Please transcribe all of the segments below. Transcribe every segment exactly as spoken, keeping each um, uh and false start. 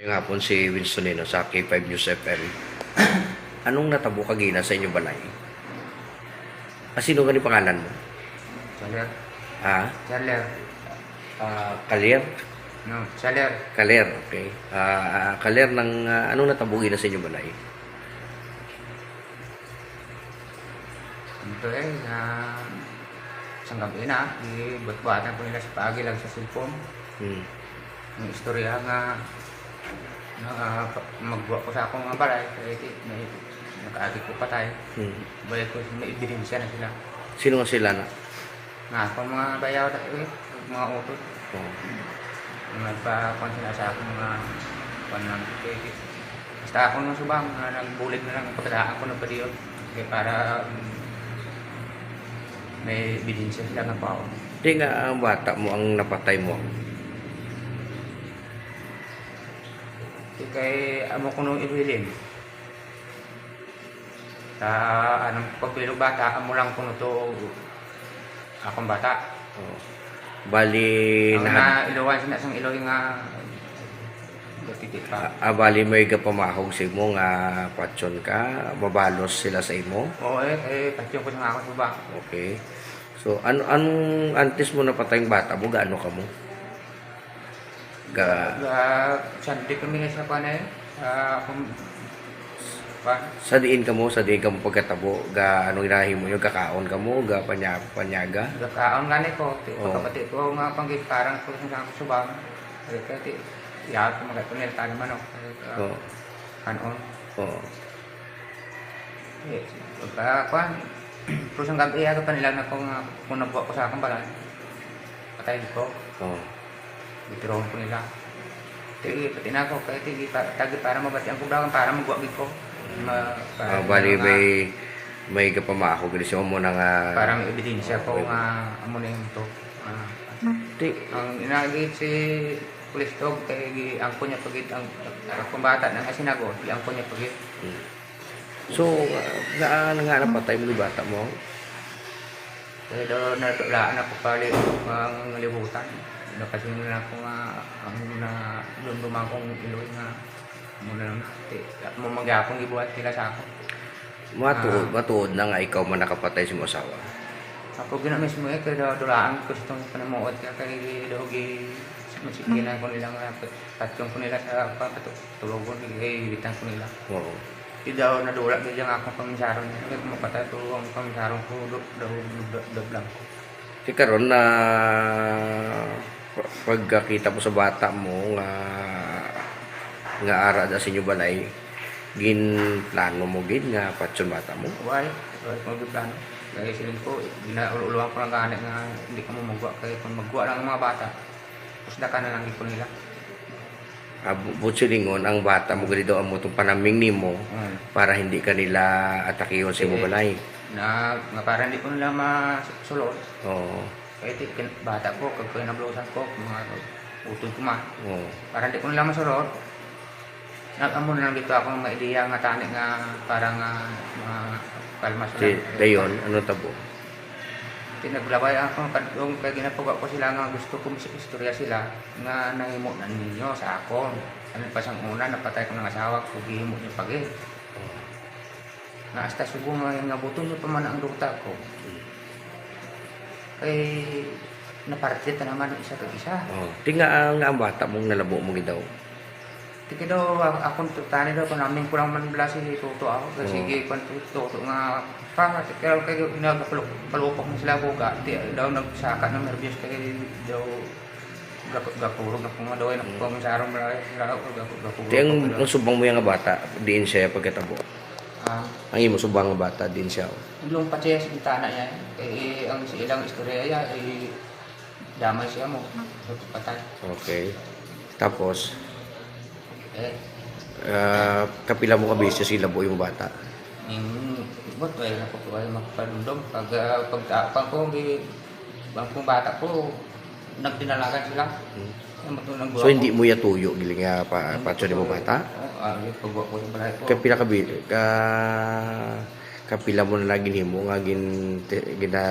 Nga hapon si Winston Nino sa K five News F M. Anong natabo kagina sa inyong balay? Ah, sino gani pangalan mo? Chaler. Ha? Chaler. Ah, Kalir? No, Chaler. Kaler, okay. Ah, ah, Kaler, ng, ah, anong natabo gina sa inyong balay? Ito eh, na isang gabi na, ibutbuatan ko nila sa paagi lang sa cellphone. Hmm. Ang istorya nga, nga magwa ko sa akong mga balay, kaya di, may nakaagi ko patay. Hmm. Baya ko, may ebidensya na sila. Sino nga sila na? Nga akong mga bayaw na, eh, mga utod. Oh. Nagpakuan sila sa akong mga kuan lang, kaya di. Basta ako nung subang, nga nagbulig na lang, pagkadaan ko nagpadiyon. Kaya para mm, may ebidensya sila nga pao. Di nga ang bata mo ang napatay mo. Di kay amo ko nung ibilin. Sa anong pagbilog bata, amo lang kuno to akong bata. Oh. Bali, Ang na, nailuwan sila sang iloy nga gatiti pa. Ah, bali may gapamahog sa imo nga patyon ka, mabalos sila sa imo? Oo, eh, eh, patyon ko sa akong suba. Okay. So, ano, anong antes mo napatay ang bata mo, gaano ka mo? Ga, Ga, sandi kami na sa kuan eh. Sa akong kuan. Sa diin ka mo, sa diin ka mo pagkatabo, ga, anong ginahimo nyo, gakaon ka mo, ga panya-, panyaga? Gakaon gani ko. Ti Oo. pagkapati ko nga panggitarang ko sa akong suba. Kaya kaya ti, iya ko magkatunin tayo manok. Kaya, ah, Oo. Kanon. Oo. Eh, pagka, kuan, pero sang gabi, aga pa nila na ko nga, kung nabuha ko sa akong balay, patay ko. Oo. Gitirohon ko nila. Ti, pati na ako, kaya ti, pa, tagi para mabati ang kubrawan, para magwa gid ko. Ma, Ah, para bali, nga, may, may gapamaho gid siya mo na nga. Para may ebidensya ko Okay. Nga, amo na yung to. Ah, Ti, ang inagit si Pulis Dog, kay gi, ang kunya pagit, ang, ang kumbata na nga sinagot, ang kunya pagit. Hmm. So, ah, nga, nga napatay mo ni bata mo? Kaya daw natulaan ako pali ang libutan. Nakasunod na ako nga ang na lumduman kong iloy nga muna lang ti mo magyapon gibuhat nila sa ako. Matuod, Ah. Matuod na nga ikaw man nakapatay sa imong asawa. Ako gina mismo eh, kaya daw dulaan ko sa itong panamuot ka kay daw gi masikinan ko nila nga pat- patyon ko nila sa pagkatulogon, eh, hibitan ko nila. Oo. Di daw nadula gid ang akong kaminsaron. Kaya kung mapatay ko ang kaminsaron ko, do, do, do, do, blanco. Di karon na pa- pagkakita mo sa bata mo nga nga ara da sa inyo balay, ginplano mo gid nga patyon bata mo? Why? Why ko giplano? Kaya siling ko, ginauluan ko lang gani nga hindi ka mo magwa. Kaya kung magwa lang ang mga bata, pusda ka na lang ipon nila. Ah, bu- buot silingon, ang bata mo gani daw amo tong panaming nimo Mm. para hindi ka nila atakihon sa imo Eh, balay. Na, nga para hindi ko nila masulod. Oo. Kaya ti, kin- bata ko, kag kinablosan ko, mga utod ko man. Oo. Para hindi ko nila masulod, nag-amo na lang dito ako nga ideya nga tani nga para nga makalma sila. Si Dayon, ano tabo? Ti naglabay ako kadtong kay ginapuga ko sila nga gusto ko istorya sila nga nahimo na ninyo sa akon. Ano pa sang una, napatay ko ng asawa ko, gihimo niyo pagi. Na hasta subong nga nga buto niyo pa man ang duta ko. Kay napartit na naman isa kag isa. Oh, ti nga ang, ang bata mong nalabo mo gidaw. Ti kay daw a- akong tutani daw kung namin ko lang man bala si Toto ako. Kay Oo. Sige, kung Toto nga pa, ti kay kay nagpalupok na sila buga. Ti daw nagsaka ng nervyos kay daw gap- gapurog na kung daw ay Mm. nakapang sa arong bala. Bala ako gap- gapurog. Ti ang, Ako daw. Ang subang mo nga bata, diin siya pagkatabo? Ah, Ang imo subang nga bata, diin siya? Lumpat siya sa bintana niya. Eh, ang sa ilang istorya niya, eh, damay siya mo. Patay. Okay. Tapos, Eh, ah, kapila mo ka beses ilabo yung bata? Yung, but wala na ko po ay magpalundong. Pag, ah, pag, ah, pag ko, bi- bang kung bata ko, nagdinalagan sila. Hmm. Yung matulog So, hindi mo yatuyo, gili nga pa, patyo ni mo bata? Oo, ah, yung pagwa ko sa balay ko. Kapila ka, bi- ka, kapila mo na lagi nimo nga gin, gina,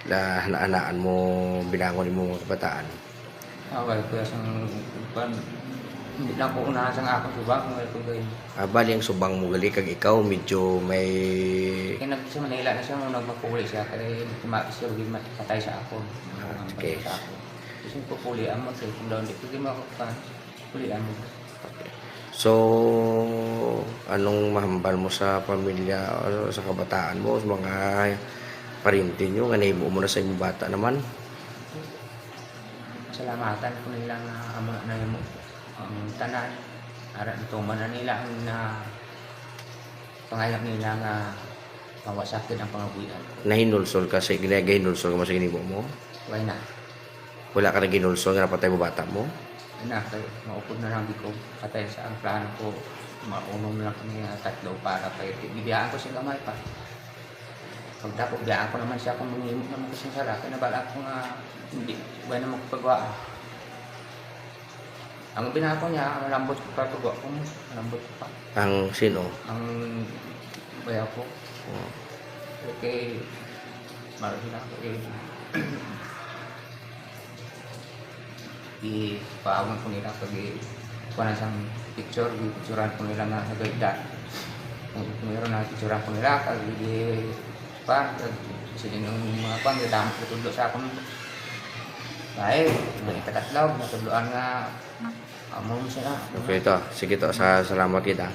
na, naanaan mo binangon mo mga kabataan? Ah, wala ko sang, kuwan, Hindi lang ko unahan sa akong subang, kung may problema. Ah, bali ang subang mo gali kag ikaw medyo may Kaya nag sa Manila na siya, nung nagmapuli siya, kaya tumapis siya, maging patay sa ako. Ah, okay. Sa ako. Kasi pupulian mo, so kung daw hindi, pwede mo ako pa, pulian mo. So, anong mahambal mo sa pamilya o sa kabataan mo, sa mga paryente nyo nga nahimo mo na sa imong bata naman? Salamatan ko nila nga amo na nahimo ang tanan. Ara, natuman na nila ang na pangayo nila nga mawasakit ang pangabuhian. Nahinulsol ka sa ginahinulsol ka mo sa ginimo mo? Why na? Wala ka naghinulsol nga napatay mo bata mo? Ana, kay maupod na lang di ko patay sa ang plano ko. Maunong na lang kami nga tatlo para kay gibiyaan ko sa gamay pa. Pagdako, biyaan ko naman siya kung manghimo naman ko sing sala. Kaya nabala ko nga hindi ba na magpagawa. Ang binako niya, ang lambot ko pa pagawa ko mo. Ang lambot ko pa. Ang sino? Ang bayaw ko. Oh. Okay. Marami na ako eh. Ipaawan ko nila pag kuha sang picture, ipicturan ko nila na nagayda. Kung meron na picturan ko nila, kag di pa, kag sila yung mga kwan, gadamot ko tudlo sa akong bahay, mga ikatatlog, natudloan nga, amo mo sila. Okay to. Sige to. Sa salamat kita.